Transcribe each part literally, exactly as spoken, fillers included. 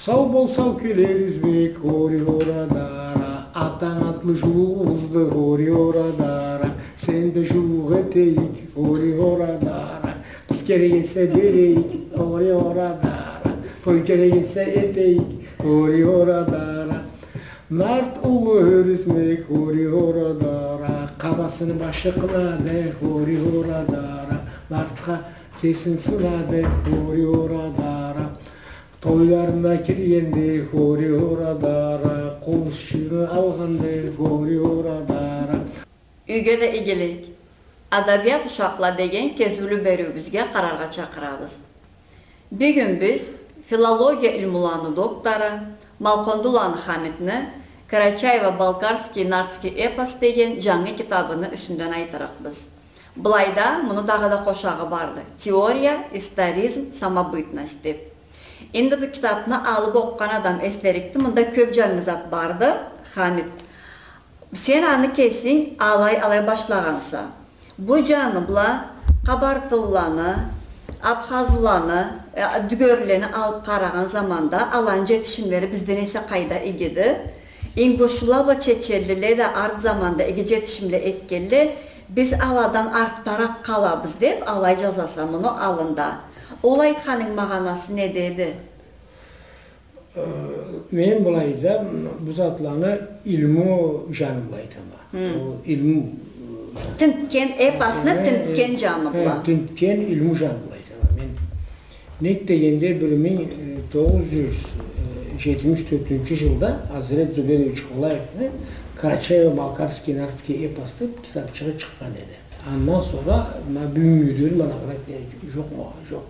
Сау бол, сау келербиз бек, хори хора дара. Атанг атлы жуугъубузду, хори хора дара. Сен да жууукъ этейик, хори хора дара. Къыз керек эсе берейик, хори хора дара. Той керек эсе этейик, хори хора дара. Нарт уллу хёрюзмек, хори хора дара. Къабасыны башы къынады, хори хора дара. Нартха кесин сынады, хори хора дара. Тойларына киргенди, хори хора дара. Къобузчугъун алгъанды, хори хора дара. Юйге да игилик. Адабият ушакъла деген кезиулю бериуюбюзге къараргъа чакъырабыз. Бюгюн биз филология илмуланы доктору Малкъондуланы Хамитни Карачаево-Балкарский нартский эпос деген жангы китабыны юсюнден айтырыкъбыз. Былайда муну дагъыда къошагъы барды. Теория, историзм, самобытность деп. Энди бу китапны алып окъугъан адам эслерикди, мында кёп жангы зат барды, Хамит. Сен аны кесинг алай-алай башлагъанса. Бу жаны бла къабартылыланы, абхазлыланы, э, дюгерлилени алып къарагъан заманда аланы жетишимлери бизден эсе къайда игиди. Ингушла бла чеченлиле да арт заманда иги жетишимле этгенле, биз аладан артдаракъ къалабыз деп алай жазаса муну аллында. Ол айтханынг магъанасы неде эди? Э, мен былайда, м, бу затланы илму жаны бла айтама. Хы. Ол илму, э, тинтген, эпосну, э, тинтген жаны, э, бла. Тинтген илму жаны бла айтама. Мен нек дегенде, бир минг тогъуз жюз жетимиш тёртюнчю жылда Азрет Зуберович Кулаевни Карачаево-Балкарский нартский эпос деп китапчыгъы чыкъгъан эди. Андан сора ма бюгюннгю дери монография жокъ, ма жокъду.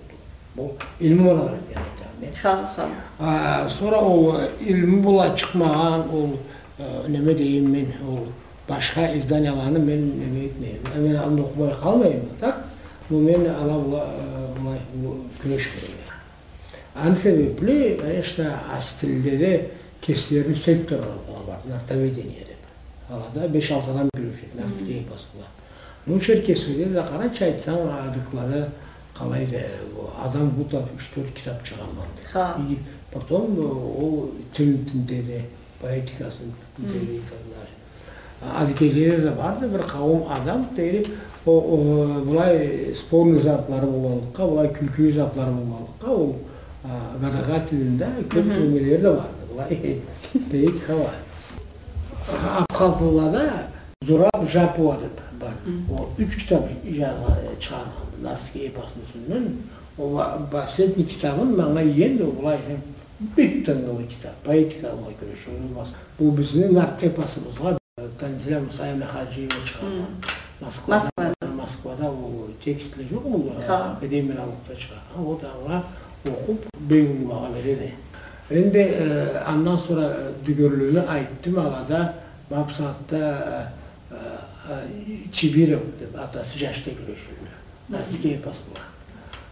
Бу илму монографияны айтама мен. Хау, хау. А, сора ол илму бла чыкъмагъан, ол, э, неме дейим мен, ол башха изданияланы мен неме этмейме. Мен аны окъумай къалмайма, так? Но мен ала бла, э, былай, бу кюрешмейме. Аны себепли, конечно, аз тилледе кеслерини секторлары барды, нартоведение деп. Алада беш-алты адам кюрешеди, нартский эпос бла. Ну, Черкесскеде да къарачы айтсанг, адыгъылада къалайды, бу Адам Гутов юч-тёрт китап чыгъаргъанды. Хау. И потом, э, ол тилин тинтеди, поэтикасын тинтеди и так далее. А, адыгейледе да барды бир къауум адам, дейри, о, о, былай спорный затлары болгъанлыкъгъа, былай кюлкюлю затлары болгъанлыкъгъа, ол, а, гадага тилинде кёп немелери да барды. Былай, дейик, хауа. Абхазлылада Зураб Жапова деп бар. Ол юч китап жа-, чыгъаргъанды нартский эпосну юсюнден. Ол ба-, последний китабын манга иеди, ол былай, э, бек тынгылы китап, поэтика бла кюрешеди. Бу бизни нарт эпосубузгъа, э, Танзиля Мусаевна Хаджиева чыгъаргъан. Москвада. Москвада. Москвада ол текстле жокъмуду, ол академия наукада чыгъаргъан. Ол да анга окъуп, бек уллу багъа береди. Энди, э, андан сора, э, дюгерлилени айтдым, алада ма бу сагъатда, э, э, э, Чибиров деп, атасы жашда кюрешелле. Нартский эпос бла.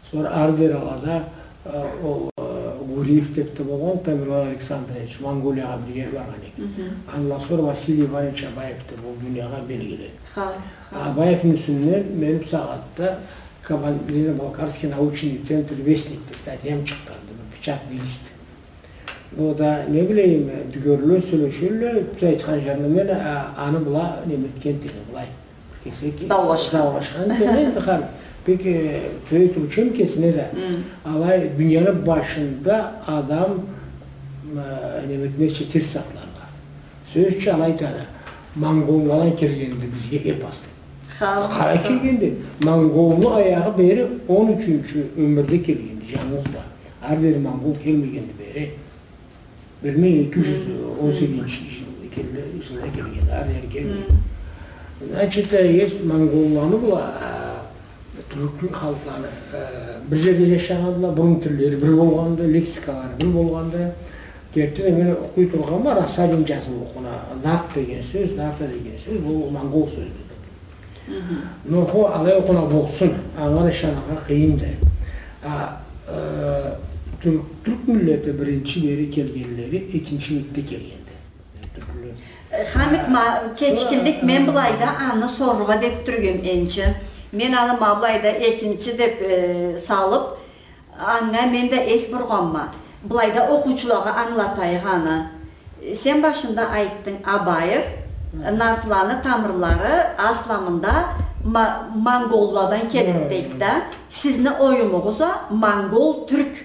Сора ары дери алада, э, ол, э, Гуриев деп да болгъан, Тамерлан Александрович, Монголиягъа бирге баргъан эдик. Андан сора Василий Иванович Абаев да бу дуниягъа белгили. Хау, хау. Абаевни юсюнден мен бу сагъатда Кабардино-Балкарский научный центр «Вестникде» статьям чыкъгъанды, бир печатный лист. Ол да, не билейим, дюгерлиле сёлешелле, тюз айтхан жерине мен, а, аны бла неме этген этеме, былай. Кесек даулашхан. Даулашхан этеме, энди хар бек, э, тюз айтыучу эм кесине да. Алай, дунияны башында адам, э, неме этмезча терс затлары барды. Сёз ючюн, алай айтады, монголладан келгенди бизге эпос деп. Хау. Къалай келгенди? Монголну аягъы бери он ючюнчю ёмюрде келгенди, жангыз да. Ары дери монгол келмегенди бери. Бир минг эки жюз он сегизинчи жыл, эки элли жылда келген, ары дери келген. Значит, э, есть монголланы бла, э, тюрк халкъланы, э, бир жерде жашагъандыла, бурун тиллери бир болгъанды, лексикалары бир болгъанды. Керти да мен окъуй тургъанма, Рассадин жазып окъуна, нарт деген сёз, нарта деген сёз, бу монгол сёздю. Но хо, алай окъуна болсун, анга да ышаныргъа къыйынды. А, э, тюрк, тюрк миллети биринчи бери келгенлери экинчи битде келгенди. Тюркле. Э, Хамит, ма, кечгинлик, мен былайда аны сорургъа деп тургъанма энчи. Мен аны ма былайда экинчи деп, э, салып, анга мен да эс бургъанма. Былайда окъуучулагъа ангылатайыкъ аны. Сен башында айтдынг, Абаев, нартланы тамырлары асламында ма-, монголладан келеди дейди да. Сизни оюмугъуз а монгол-тюрк.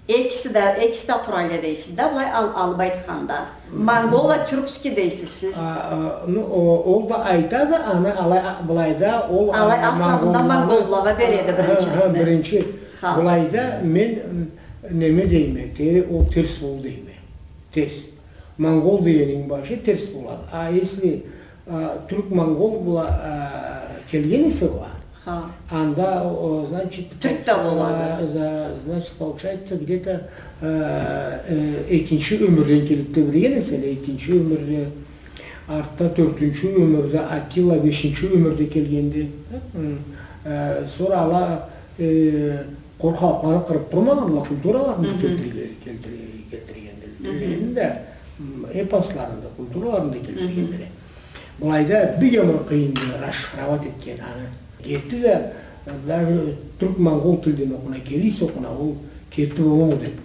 Экиси да, экиси да къураллы дейсиз да, былай ал-, алып айтханда. Монголо-тюркский дейсиз сиз. А, а, ну, о, ол да айтады, аны алай, а, былайда ол, алай а, асламында монголланы, монголлагъа береди, а, биринчи, а, биринчи. Былайда мен, м, неме дейме, тери-, ол терс болду дейме. Терс. Монгол дегенинг башы терс болады. А если, а, тюрк-монгол бла, а, келген эсе уа, анда, о, значит, тюрк да болады. А, за-, значит, получается, где-то, а, э, экинчи ёмюрден келип тебреген эселе, экинчи ёмюрде, артда тёртюнчю ёмюрде, Аттила бешинчи ёмюрде келгенди. М, э, сора ала, э, къуру халкъланы къырып турмагъанла, культураларын да келтирге-, келтирге-, келтиргендиле. Тиллерин да, м, эпосларын да, культураларын да келтиргендиле. Былайда бек аман къыйынды расшифровать этген аны. Кетди да, даже тюрк-монгол тилден окъуна, келисе окъуна, ол кетди болурму деп.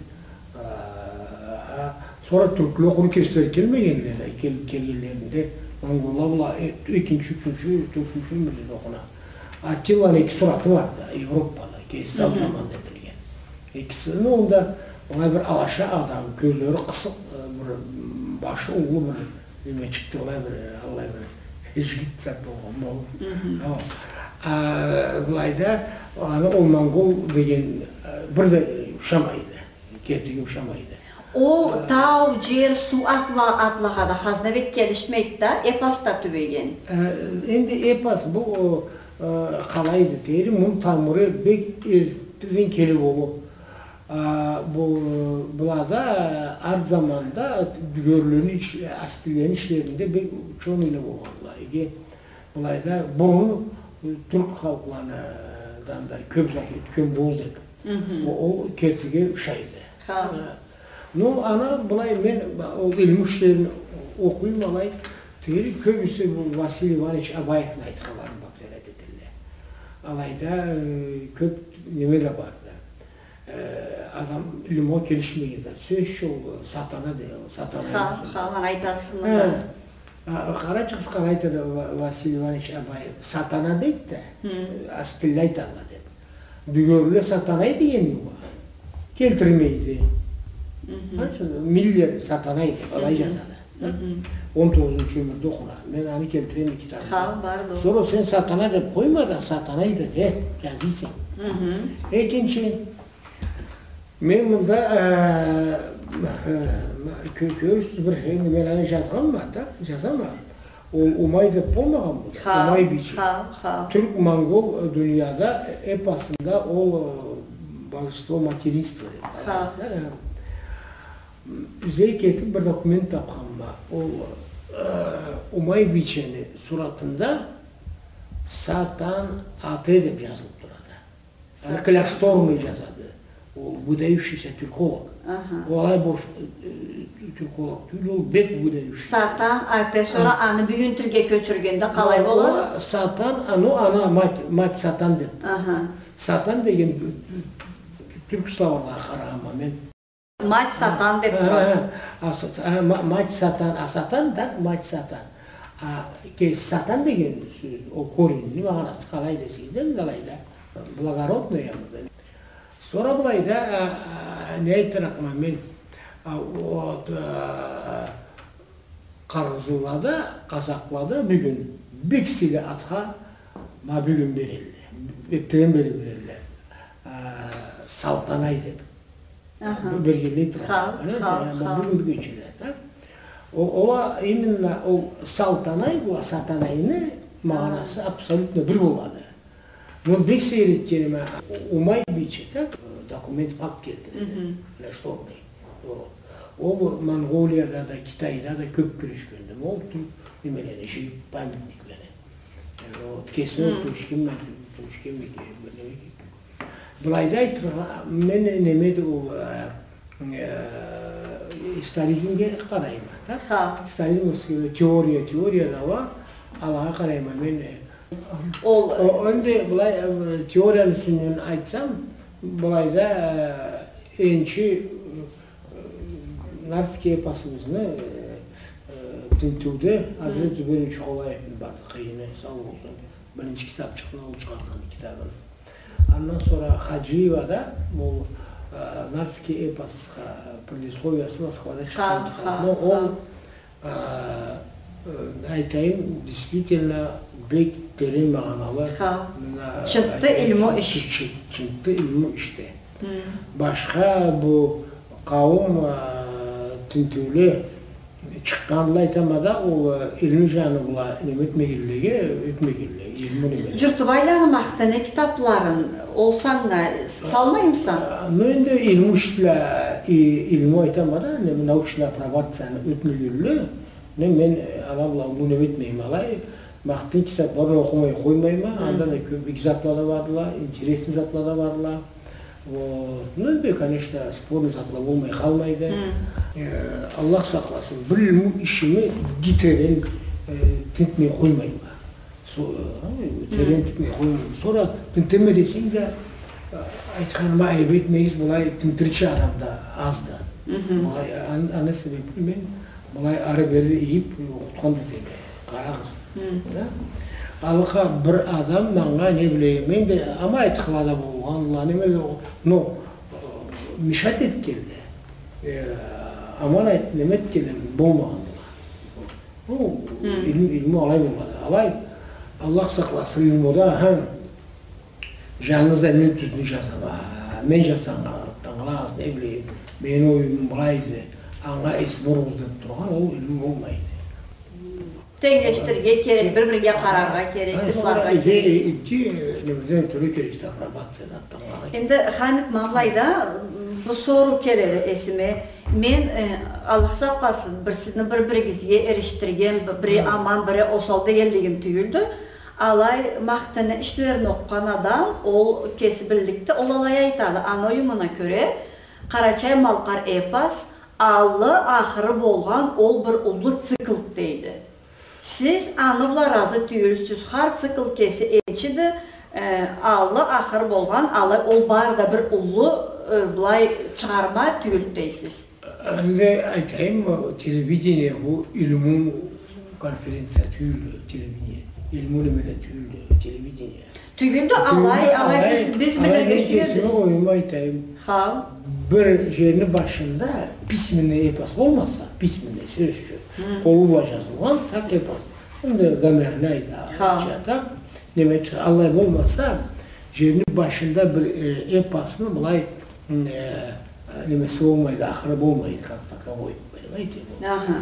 А, сора тюркле къуру кеслери келмегенле да, кел-, келгенлеринде монголла бла, э, экинчи, ючюнчю, тёртюнчю ёмюрде окъуна. Аттиланы эки сураты барды Европада, кеси сау заманда этилген. Экиси, ну, ол да былай бир алаша адам, кёзлери къысыкъ, э, бир, м, башы уллу бир немечикди, былай бир, э, аллай бир жигит зат болгъан болур. Хо. А, былайда аны ол монгол деген, э, бир да ушамайды. Кертиге ушамайды. Ол тау, жер, суу атла-, атлагъа да хазна бек келишмейди да, эпос да тюбеген. Э, энди эпос бу, о, э, къалайды, тери, муну тамыры бек эртеден келип болур. А, бу, э, былада, э, арт заманда, э, дюгерлени иш-, астиллени ишлеринде бек учёныйле болгъанла. Эге, былайда бурун, э, тюрк халкъларындан да кёп зат ётген болду. Ол, ол кертиге ушайды. Хо. Э, ну, аны былай мен ол илму ишлерин окъуйма алай, тери кёбюсю бу Василий Иванович Абаевни айтханларын бла къарат этелле. Алайда, э, кёп неме да барды. Э, адам илмугъа келишмеген зат. Сёз ючюн, ол сатана дей, ол сатана. Хо, хо, аны айтасыз. Хо. А, къарачыгъыз, къалай айтады Ва-, Василий Иванович Абаев. Сатана дейди да, астилле айталла деп. Дюгерле сатанай дегенни уа келтирмейди. Миллер сатанай деп, алай жазады. Он тогъузунчу ёмюрде окъуна. Мен аны келтиреме китабымда. Хо, барды. Сора сен сатана деп къойма да, сатанай деп, э, жазыйса. Экинчи, мен мында, э, э, кё-, кёрюрсюз бир, энди мен аны жазгъанма, да, жазама. Ол Умай деп болмагъанмыды? Хо, Умай бийче. Хо, хо. Тюрк-монгол, э, дунияда, э, эпосунда ол, э, божество материнства деп. Хо. Э, излей кетип бир документ тапханма. Ол, э, Умай бийчени суратында Сатан Ате деп жазылып турады. Аны кляшторный жазады. Ол выдающийся тюрколог. Ол алай бош, э, тюрколог тюйюл, ол бек выдающийся. Сатан Ате, сора аны бюгюн тилге кёчюргенде къалай болады? Сатан, а, ну, ана мать, мать Сатан деп. Сатан деген тюрк словарлагъа къарагъанма мен. Мать Сатан деп турады. А, а, а, са-, а, ма-, мать Сатан, а Сатан, да, мать Сатан. А, кеси Сатан деген сёз, ол коренни магъанасы къалай десегиз да, биз алайда, благородная мыды. Сора былайда, а, а, не айтырыкъма мен, а, вот, а, къыргъызлада, къазахлада бюгюн бек сыйлы атха ма бюгюн берелле. Эртеден бери берелле. А, Салтанай деп. Аха. Бу бергенлей турады. Хо, ана, хо, э, хо. Бюгюн бюгюнчеге, да. О, ола именно ол Салтанай бла Сатанайны магъанасы абсолютно бир болады. Мен бек сейир этгениме, Умай бийче, да, документ, факт келтиреди. Мына что. Ол Монголияда да, Китайда да кёп кюрешгенди. Ол тюрк немелени жыйып, памятниклени. Э, вот, кеси ол тюшгенме, тюшгенме, неме. Былайда айтыргъа, мен немеди ол, э, э, историзмге къарайма, да? Хо. Историзм, теория, теория да уа, алагъа къарайма мен, э. Ол, о, энди былай, э, теорияны юсюнден айтсам, былайда, э, энчи, э, Нартский эпосубузну, э, э, тинтиуде Азрет Зуберович Холаевни барды, къыйыны, сау болсун. Биринчи китабчыкъны ол чыгъаргъанды, китабын. Андан сора Хаджиева да, ол, э, нартский эпосха предисловиясы Москвада чыкъгъанды. Но ол, э, э, айтайым, действительно, бек терен магъаналы. Чынтты илму иш. Чынтты илму ишди. Башха бу къауум, а, тинтиуле чыкъгъанла айтама да, ол, а, илму жаны бла неме этмегенлеге, этмегенле, илму неме. Джуртубайланы Махтыны китабларын ол саннга салмаймыса? А, ну, энди илму иш бла, и-, илму айтама да, неме, научный апробацияны ётмегенле, не, мен, э, ала бла уллу неме этмейме алай. Махтыны китабларын окъумай къоймайма, анда да кёп иги затла да бардыла, интересный затла да бардыла. Вот. Ну, энди, конечно, спорный затла болмай къалмайды. Э, Аллах сакъласын, бир илму ишими иги терен, э, тинтмей къоймайма. Со-, э, терен тинтмей къоймайма. Сора тинтеме десенг да, э, айтханыма айып этмегиз, былай тинтирча адам да азды. Былай, ан-, аны себепли мен былай ары-бери ийип, окъутхан да этеме. Къарагъыз. Да? Алыкъа бир адам манга, не билейим, мен да, ама айтханла да болгъанла, неме да, но, э, мешать этгенле, э, аман айт-, неме этгенле болмагъандыла. Ну, илму, илму алай болмады. Алай, Аллах сакъласын, илмуда, ха, Жангыз да мен тюзню жазама, мен жазгъаннга тынгылагъыз, не билейим, мени оюм былайды, анга эс буругъуз деп тургъан, ол илму болмайды. Тенглешдирирге керек, бир-бирге къараргъа керек, тынгыларгъа керек. Эки, эки, немеден тюрлю керек, апробациядан тынгыларгъа керек. Энди, Хамит, ма былайда бу соруу келеди эсиме. Мен, э, Аллах сакъласын, бир сизни бир-биригизге эришдирген, бири аман, бири осал дегенлигим тюйюлдю. Алай Махтыны ишлерин окъугъан адам, ол кеси билликди, ол алай айтады, аны оюмуна кёре, Къарачай-малкъар эпос аллы-ахыры болгъан ол бир уллу циклды дейди. Сиз аны бла ыразы тюйюлсюз, хар цикл кеси энчиди, э, аллы-ахыры болгъан, алай ол бары да бир уллу, э, былай чыгъарма тюйюлдю дейсиз. Энди айтайым, телевидение бу илму конференция тюйюлдю, телевидение. Илму неме да тюйюлдю, телевидение. Тюйюлдю, алай, алай, биз, биз билирге сюебиз. Мен кесими оюму айтайым. Хау. Бир жерни башында письменный эпос болмаса, письменный, сёз ючюн, къолу бла жазылгъан, так, эпос. Энди Гомерни айда, так. Неме чыгъа, аллай болмаса, жерни башында бир, э, эпосну былай, э, немеси болмайды, ахыры болмайды, как таковой, понимаете?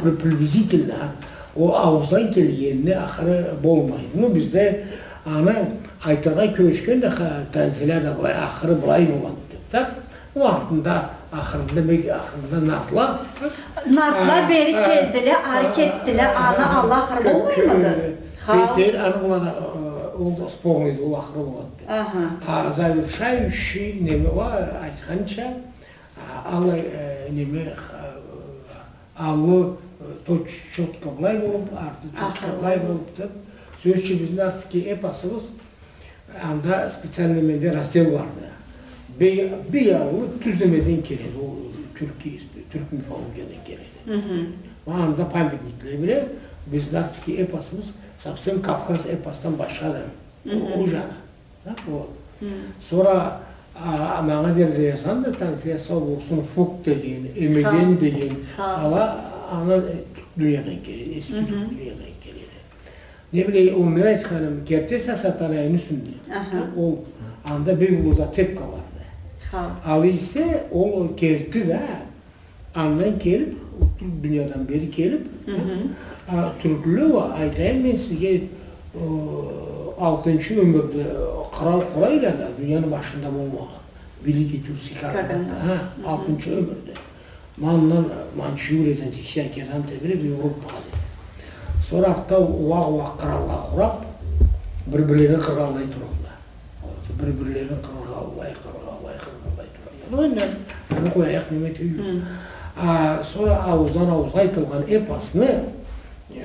Бир приблизительно, ол аууздан келгенини ахыры болмайды. Ну, бизде аны айтыргъа кюрешгенде, Танзиля да былай, ахыры былай болады деп, так? Ол артында, ахырында, бек ахырында нартла. Нартла бери келдиле, ары кетдиле, аны аллы-ахыры болмаймыды? Тейир, аны былай, э, ол да спорный, ол ахыры болады. А завершающий неме уа, айтханча, а, аллай, э, неме, э, аллы, э, точ-, чётко былай болуп, арты чётко былай болуп деп. Сёз ючюн, бизни нартский эпосубуз, анда специально менде раздел барды. Бек, бек аллы тюз немеден келеди, ол тюрк, тюрк мифологиядан келеди. Ма анда памятникле бла, бизни нартский эпосубуз совсем Кавказ эпосдан башхады. Ол жаны. Так, вот. Сора, а, манга дери да язгъанды, Танзиля, сау болсун, Фук деген, Эмеген деген, ала, аны, э, тюрк дуниядан келеди, эски тюрк дуниядан келеди. Не билейим, ол мен айтханым, керти эсе Сатанайны юсюнде. Ол, анда бек уллу зацепка барды. Алай эсе, ол керти да, андан келип, ол тюрк дуниядан бери келип, а, тюрклюле уа, айтайым мен сизге, э, алтынчы ёмюрде, э, кърал къурайла да, дунияны башында болмагъан. Великий Тюркский Каган. Каган, да. Ха, алтынчы ёмюрде. Ма андан Манчжуриядан, Тихоокеандан тебирип Европагъа дери. Сора артда ууакъ-ууакъ къралла къурап, бир-бирлерин къыргъанлай турадыла. Бир-бирлерин къыргъанлай, къыргъанлай, къыргъанлай турадыла. Аны къояйыкъ, неме тюйюл. А, сора аууздан ауузгъа айтылгъан эпосну, э,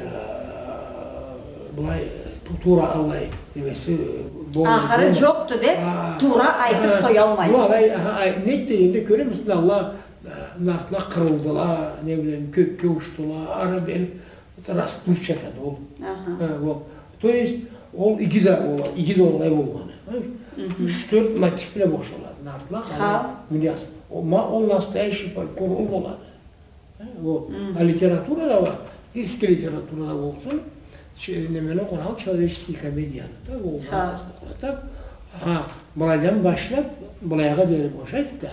былай, ту-, туура аллай немеси, э, болмай, ахыры джокъду деп, туура айтып къоялмайбыз. Бу алай, аха, ай, нек дегенде, кёремисиз, Аллах Нартла къырылдыла, не билейим, кёкге учдула, ары бери расплывчатый да ол. Аха. Ха, вот. То есть, ол иги да бола, иги да олай болгъаны. Ха? Мгм. Юч-тёрт мотив бла бошалады нартла, ха, къалай, дуниясы. Ол, ма, ол настоящий фольклор ол болады. Ха, вот. Мгм. А литература да бар, эски литература да болсун, че-, немени къурагъан, человеческий комедияны да, ол, ха, нартасын къурады. Так, ха, былайдан башлап, былайгъа дери бошайды да,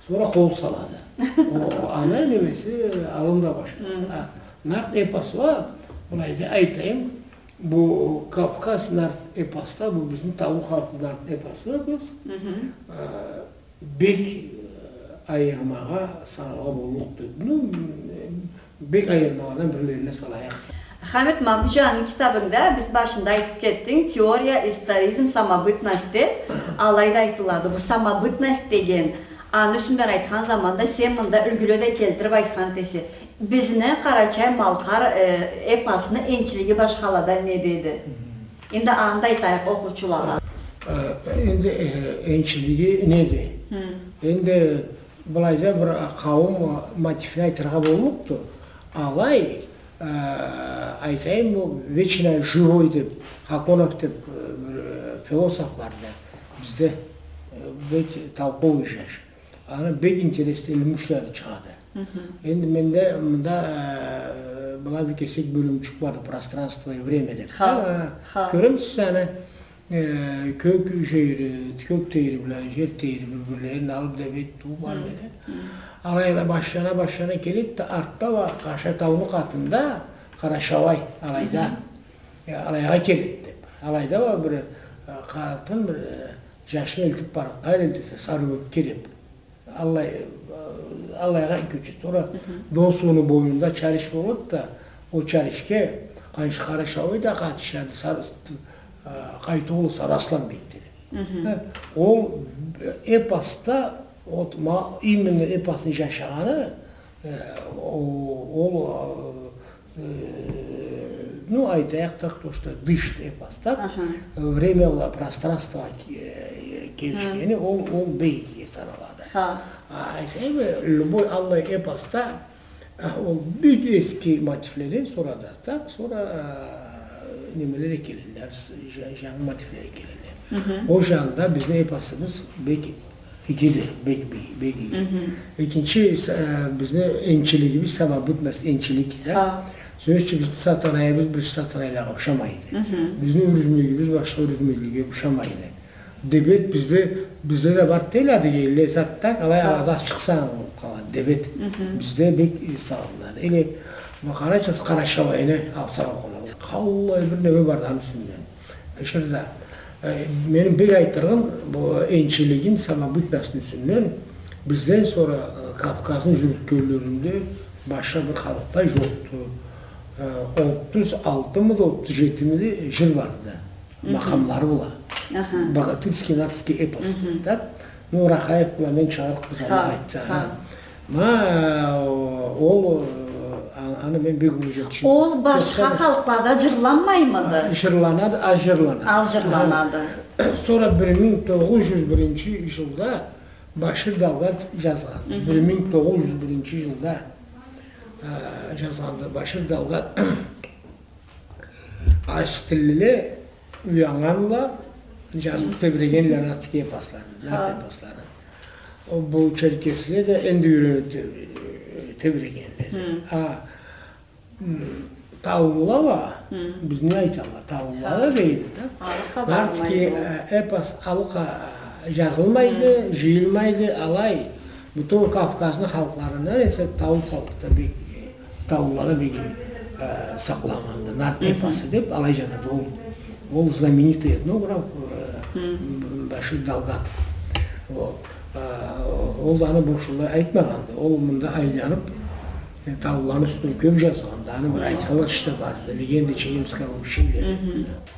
сора къол салады. Ол, аны немеси аллында башлады. Мгм. Ха, нарт эпос уа, былайда айтайым, бу Кавказ нарт эпосда, бу бизни таулу халкъны нарт эпосу, биз, мгм, э, бек, э, айырмагъа санаргъа боллукъду. Ну, э, бек айырмаладан бирлерине санайыкъ. Хамит, ма бу джангы китабынгда биз башында айтып кетдинг, теория, историзм, самобытность деп, алайда айтылады. Бу самобытность деген, аны юсюнден айтхан заманда сен мында юлгюле да келтирип айтхан этесе. Бизни къарачай-малкъар, э, эпосну энчилиги башхаладан неде эди? Мгм. Энди аны да айтайыкъ окъуучулагъа. Э, энди, э, энчилиги неди? Хы. Энди былайда бир къауум мотивни айтыргъа боллукъду. Алай, э, айтайым, бу вечно живой деп, Хаконов деп, э, бир, э, философ барды. Бизде, э, бек толковый джаш. Аны бек интересный илму ишлери чыгъады. Мгм. Энди менде мында, э, былай бир кесек бёлюмчюк барды, «Пространство и время» деп. Ха, ха. Кёремисиз аны, э, кёк джери, кёк тейри бла джер тейри бир-бирлерин алып, дебет тууп, ары бери. Мгм. Алайда башлана, башлана келеди да, артда уа Къаша тауну къатында Къарашауай, алайда. Мгм. Э, алайгъа келеди деп. Алайда уа бир, э, къатын бир, э, джашны элтип барады, къайры элтесе, Сарыёкге деп. Аллай, э, алайгъа кёчеди. Сора, мгм, Дон сууну боюнда чариш болады да, ол чаришге Къаныш-, Къарашауай да къатышады, Сар-, э, Къайтыоглу Сарыарсланбек да. Мгм. Э, ол эпосда, вот, ма-, именно эпосну джашагъаны, э, о-, ол, э, Э, ну, айтайыкъ так, то, что дышит эпос, так? Аха. Время бла пространство ке-, э, келишгени, хы, ол, ол бек иги саналады. Ха. А, айтайым, э, любой аллай эпосда, а, ол бек эски мотивледен сора да, так, сора, а, немеле келелле, с-, жа-, жангы мотивле келелле. Мгм. Ол джанында бизни эпосубуз бек игиди, бек, бек, бек иги. Мгм. Экинчи, с-, э, бизни энчилигибиз, самобытность, энчилик, да? Ха. Сёз ючюн, бизни Сатанайыбыз бир Сатанайлагъа ушамайды. Мгм. Бизни Юрюзмюйюгюбюз башха Юрюзмюйлюге ушамайды. Дебет бизде, бизде да бар тюйюл а дегенлей, зат так, алай, ха, алада чыкъсанг къалады, дебет. Мгм. Бизде бек, э, салынады. Или, ма, къарачыгъыз, Къарашауайны алсанг окъуна. Къаллай бир неме барды аны юсюнден. Эширде, э, мени бек айтырыгъым, бу энчилигин, самобытностьну юсюнден, бизден сора, э, Кавказны джюрютгенлеринде башха бир халкъда джокъду. Э, отуз алтымыды, отуз джетимиди джыр барды да. Мгм. Макъамлары бла. Аха. Богатырский, нартский эпос. Мгм. Так? Ну, Рахаев бла мен чыгъарыкъбыз, ха, Аллах айтса, ха. Ха. Ма, ол, а-, аны мен бек уллу джашчы. Ол башха халкълада джырланмаймыды? А, джырланады, аз джырланады. Аз джырланады. Аха. Сора бир минг тогъуз джюз биринчи джылда Башир Далгат джазгъан. Мгм. Бир минг тогъуз джюз биринчи джылда, а, джазгъанды Башир Далгат. Ачтиллиле уяннганла, джазыб тебрегенле нартский эпосларын, нарт эпосларын. Ол бу черкесле да энди юрениб теб-, тебрегенле. Хы. А, м, таулула уа, хы, бизни айталла, таулула да дейди да. Нартский, э, эпос алыкъа, э, джазылмайды, хы, джыйылмайды, алай. Бютеу Кавказны халкъларындан эсе таулу халкъда бек, э, таулулада бек, э, сакъланнганды. Нарт эпосы деб алай джазады. Ол, ол знаменитый этнограф, э, Башир Далгат. Вот. Э, ол да аны бошуна айтмагъанды. Ол мында айланыб, э, таулуланы юсюнден кёб джазгъанды. Аны бир айтханлыкъ иши да барды. «Легенды Чегемского ущелья».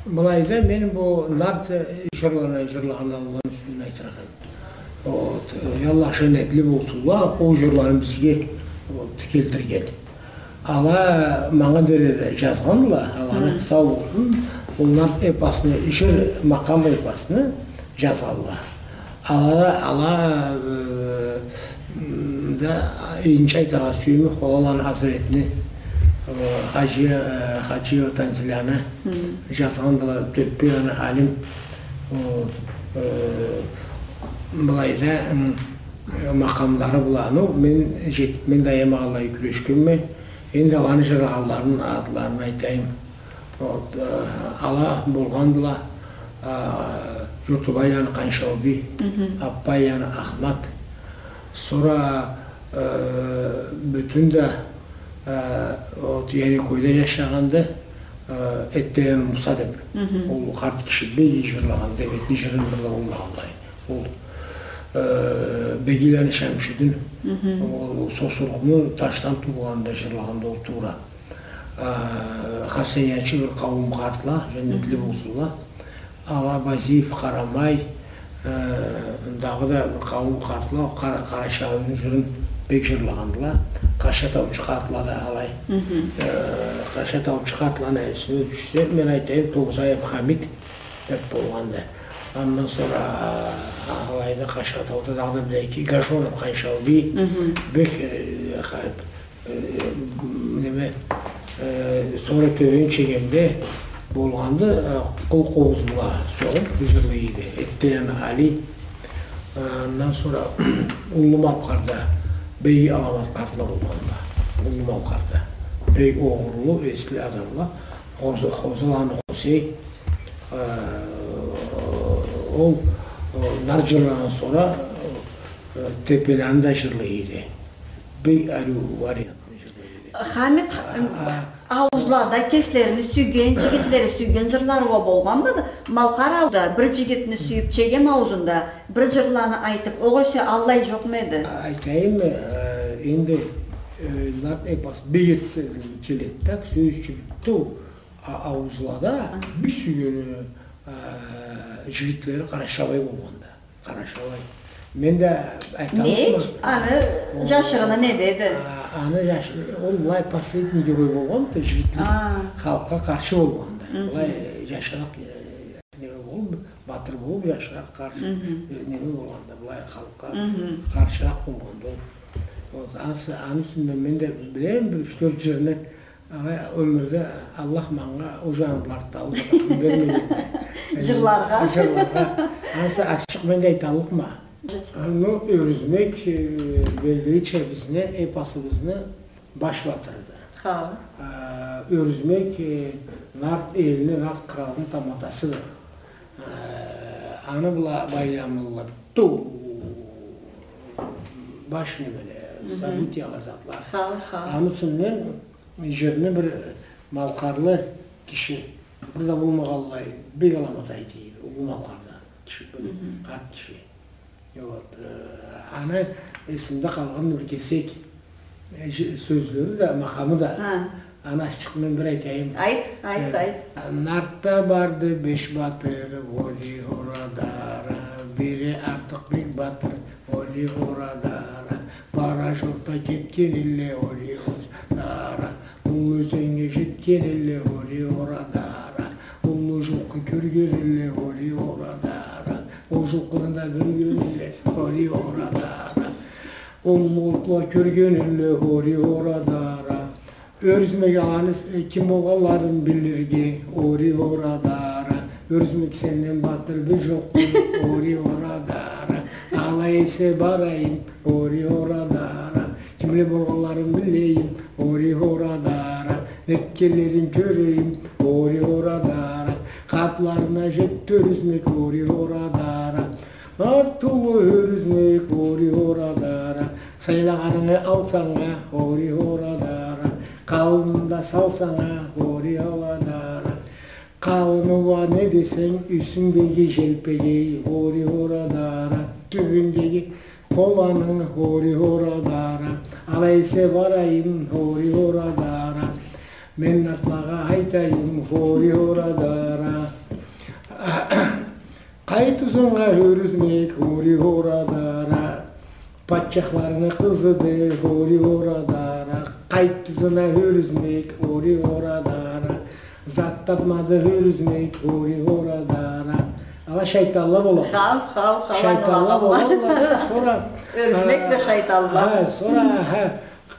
Былайда мен бу нарт, э, джырланы, джырлагъанланы юсюнден айтыргъа. Вот, э, Аллах джаннетли болсунла, ол джырланы бизге, вот, келтирген. Ала манга дери да джазгъанла, аланы сау болсун, ол нарт эпосны, джыр макъам эпосны джазгъанла. Ала, ала, э, м, Да, э, энчи айтыргъа сюеме, Холаланы Хазретни, э, Хаджи-, э, Хаджиева Танзиланы, хы, жазгъандыла, Тёлпюйланы Алим, о, э, былайда, м, э, макъамлары бла, ну, мен жетип, мен да аямагъанлай кюрешгенме, энди аланы жырлагъанларыны атларын айтайым. Вот, э, ала болгъандыла, э, Журтубайланы Къаншауби, хы хы, Аппайланы Ахмат. Сора, э, бютюн да, э, вот, Ярикойда жашагъанды, э, Эттеланы Муса деп. Хы хы. Ол къарт киши бек иги жырлагъанды, бек иги жырын бир да болмагъанлай. Ол, э, Бегийланы Шамшудин, хы хы, ол Сосургъуну Ташдан туугъанында жырлагъанды ол туура. А, Хасанячы бир къауум къартла, жаннетли, хы хы, болсунла. Ала Базиев, Къарамай, э, дагъыда бир къауум къартла, Къара-, Къарачайны жырын бек жырлагъандыла. Къаша таучу къартла да алай. Хы хы. Э, Къаша таучу къартланы эсиме тюшсе, мен айтайым, Тогъузаев Хамит деп болгъанды. Андан сора, а, алайда Къаша тауда дагъыда бир-эки, Гашонов Къаншауби, хы хы, бек, э, ха-, Э, неме, э, сора Тёбен Чегемде болгъанды, э, къыл къобуз бла согъуп жырлай эди. Эттеланы Али, э, андан сора Уллу Малкъарда бек аламат къартла болгъанды. Уллу Малкъарда. Бек огъурлу, эсли адамла. Хоза-, Хозаланы Хусей, э, ол, э, нарт жырлардан сора, э, Тепеланы да жырлай эди. Бек ариу вариантны жырлай эди. Хамит, а, а, ауузлада кеслерини сюйген, жигитлери сюйген жырлары уа болгъанмыды? Малкъар ауузда бир жигитни сюйюп, Чегем ауузунда бир жырланы айтып, огъесе аллай жокъму эди? А, айтайым, э, энди, э, нарт эпос бек эртден келеди да, сёз ючюн бютеу, а, ауузлада, а, бир сюйгени, э, жигитлери къарачай болгъанды. Къарачай. Мен да айталлыкъма. Нек? Аны жашырыны неде эди? А, аны жаш-, ол былай последний герой болгъанды, жигитлик. А. Халкъгъа къаршы болгъанды. Мгм. Былай жашыракъ, э, неме болуп, батыр болуп, жашыракъ къаршы, мгм, э, неме болгъанды, былай халкъгъа, мгм, къаршыракъ болгъанды ол. Вот, ансы, аны юсюнден мен да билеме, бир юч-тёрт жырны. Алай ёмюрде Аллах манга ол жаныб артда аллыкъ бермегенди. Жырларгъа. Жырларгъа. Ансы ачыкъ мен да айталлыкъма. Жет. Ну, Ёрюзмек, э, белгилича бизни, эпосубузну баш батырыды. Хау. А, Ёрюзмек, э, нарт элни, нарт къралны таматасыды. А, аны бла байламлы ту-, баш немеле, мгм, событияла, затла. Хау, хау. Аны юсюнден Жырны бир малкъарлы киши, бир да болмагъанлай, бек аламат айта эди, уллу малкъардан киши, бир, мгм, къарт киши. Вот, э, аны эсимде къалгъан бир кесек, э, жы-, сёзлери да, макъамы да. Ха. Аны ачыкъ мен бир айтайым. Айт, айт, э, айт. Нартда барды беш батыр, оли орадара, бири Артыкъбек батыр, оли орадара, бара жорта кетген элле, оли орадара. Уллу ёзеннге жетген элле, оли орадара. Уллу жылкъы кёрген элле, оли орадара. Ол жылкъыны да бёрген элле, оли орадара. Уллу отла кёрген элле, оли орадара. Ёрюзмек аланы, э, ким болгъанларын билирге, оли орадара. Ёрюзмек сенден батыр бир жокъду, оли орадара. Алай эсе барайым, оли орадара. Кимле болгъанларын билейим, оли орадара. Нетгенлерин кёрейим, оли орадара. Къатларына жетди Ёрюзмек, оли орадара. Артылы Ёрюзмек, оли орадара. Сайлагъанынга алсанга, оли орадара. Къалынын да салсанга, оли орадара. Къалыны уа не десенг, юсюнгдеги желпегей, оли орадара. Тюбюнгдеги къоланынг, оли орадара. Алай эсе барайым, оли орадара. Мен нартлагъа айтайым, оли орадара. Къайт ызынга, Ёрюзмек, оли орадара. Патчахларыны къызыды, оли орадара. Къайт ызына, Ёрюзмек, оли орадара. Зат тапмады Ёрюзмек, оли орадара. Ала шайтанла бола. Хау, хау, хау, шайтанла ангылагъанма. Бола да, сора, ёрюзмек да, а, шайтанла. Ха, сора, ха,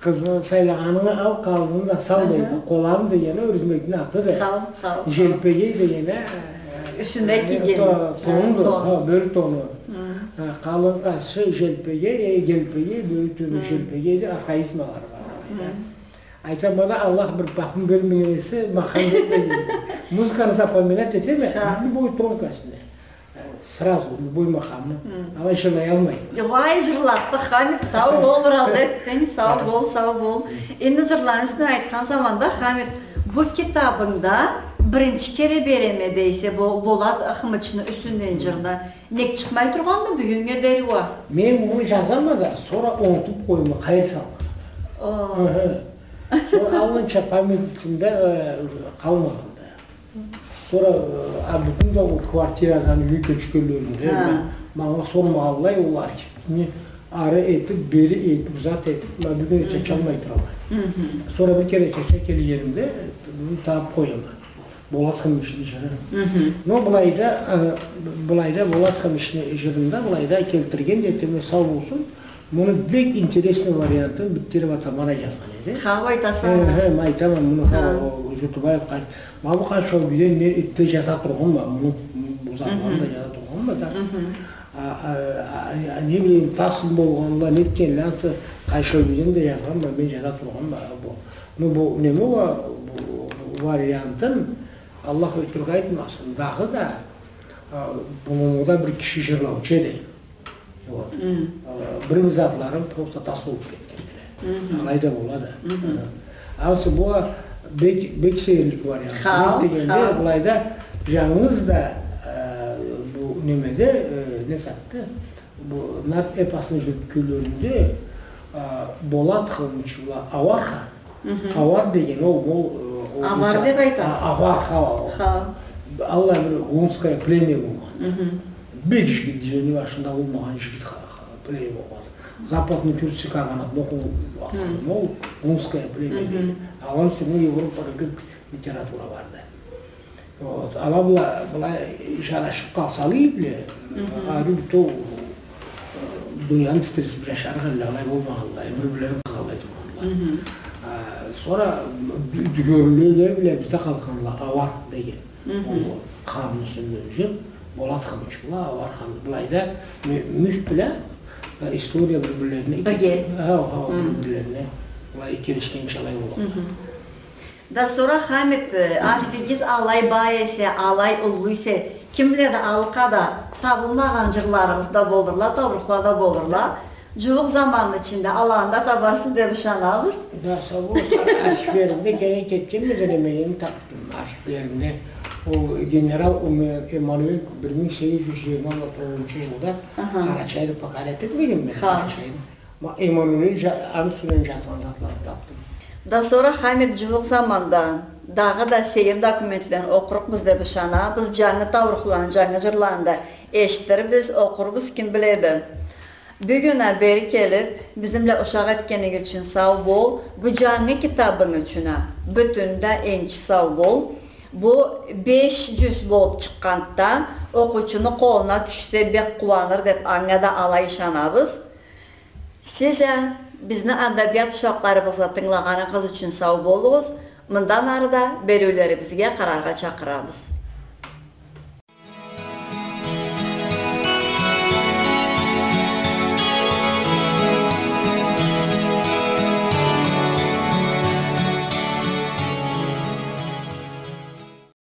къызны сайлагъанынгы ал, къалдыны да сал дейди. Къоланы дегени ёрюзмекни атыды. Хау, хау, хау. Желпегей дегени, э, юсюне кийген, то-, тонуду, тон. Ха, бёл тону. Хы. Ха, къалын къаршы желпегей, э, гелпегей, бёл тону желпегей деб архаизмалары бар алайда. Хы. Айтама да, Аллах бир пахму бермеген эсе, махам бермеген. Музыканы запоминать этеме, ха, любой тонкостьну. Э, сразу, любой махамны. Хы. Алай жырлаялмай. Вай, жырлатдыкъ, Хамит, сау бол, разы этдинг, сау бол, сау бол. Энди жырланы юсюнден айтхан заманда, Хамит, бу китабынгда биринчи кере береме дейсе, бу Болат Хымычны юсюнден жырны. Нек чыкъмай тургъанды бюгюннге дери уа? Мен муну жазама да, сора унутуб къояма, къайры салгъан. О. Хы-хы. Сора аллынча памятницамда, э, къалмагъанды. Сора, э, а, бютюн да ол квартирадан юйге кёчгенлеринде, ха, ма-, манга сормагъанлай, ол архивни ары этиб, бери этиб, зат этиб, ма бюгюн чачалмай турама. Хы-хы. Сора бир кере чача келгенимде, э, табыб къояма. Болат Хымычны жыры. Хы-хы. Но былайда, э, былайда Болат Хымычны жырында былайда келтирген да этеме, сау болсун. Муну бек интересный вариантын Битдирова Тамара жазгъан эди. Хау, айтаса. Хы, хы, айтама, муну, ха, ха, ол Жутубаев къар-, ма бу Къаншаубийден мен эте жаза тургъанма, муну, бу затланы да, хы-хы, жаза тургъанма да. Хы-хы. А, а, а, а, не билейим, тасым болгъанла, нетгенле, ансы Къаншаубийден да жазгъанма, мен жаза тургъанма, бу. Ну, бу неме уа, бу вариантын, Аллах ётюрюк айтмасын, дагъыда, а, бунунга да бир киши жырлаучу эди. Вот. Хы. А, бир-бир затларым просто тас болуб кетгенле. Хы-хы. Алай да болады. Хы-хы. А, ансы бу уа бек, бек сейирлик вариант. Хау, хау. Нек дегенде, былайда жангыз да, а, бу немеде, э, не затды? Бу нарт эпосну жюрютгенлеринде, а, Болат Хымыч бла Ауар хан. Хы-хы. Ауар деген ол, ол, э, ол Авар деб айтасыз. А, Авар, ха, ол. Ха. Аллай бир гунское племя болгъан. Хы-хы. Бек жигит, джени башында болмагъан жигит ха-, ха-, племя болгъан. Западный Турция каганатына ол, хы, ол гунское племя, хы-хы, дейди. А аны юсюнден Европада бир литература барды. Вот, ала бла, былай жарашыб къалсала эди, хы-хы, ариу бютеу, э, дунияны титиретиб жашарыкъ эдиле, алай болмагъанлай, бир-бирлерин къызгъанмай тургъанлай. Хы-хы. А, сора дю-, дюгерлиле бла бизде къалгъанла, Ауар деген. Хы-хы. Ол ханны юсюнден жыр, Болат Хымыч бла Ауар ханны. Былайда Мю-, Мюфт бла, э, история бир-бирлерине, бирге, ха, ха, хы, бир-бирлерине. Былай келишгенча алай болгъан. Хы-хы. Да сора, Хамит, э, архивигиз алай бай эсе, алай уллу эсе, ким биледи, алкъа да табылмагъан жырларыгъыз да болурла, таурухла да болурла. Джууукъ заманны ичинде аланы да табарсыз деб ышанабыз. Да, сау бол, архивлеримде, керек этгенме да, немелени табдым архивлеримде. Ол генерал Уме-, Эммануэль бир минг сегиз джюз джыйырма тогъузунчу джылда, аха, Къарачайды покорять этмегенме, ха, Къарачайды. Ма Эммануэль джа-, аны юсюнден джазгъан затларын табдым. Да сора, Хамит, джууукъ заманда дагъыда сейир документлени окъурукъбуз деб ышанабыз, джангы таурухланы, джангы джырланы да эшитирбиз, окъурбуз, ким биледи. Бюгюн а бери келиб, бизни бла ушакъ этгенинг ючюн сау бол, бу джангы китабынг ючюн а бютюн да энчи сау бол. Бу беш джюз болуб чыкъгъанда, окъуучуну къолуна тюшсе, бек къууаныр деб, анга да алай ышанабыз. Сиз а бизни адабият ушакъларыбызгъа тынгылагъаныгъыз ючюн сау болугъуз. Мындан ары да бериулерибизге къараргъа чакъырабыз.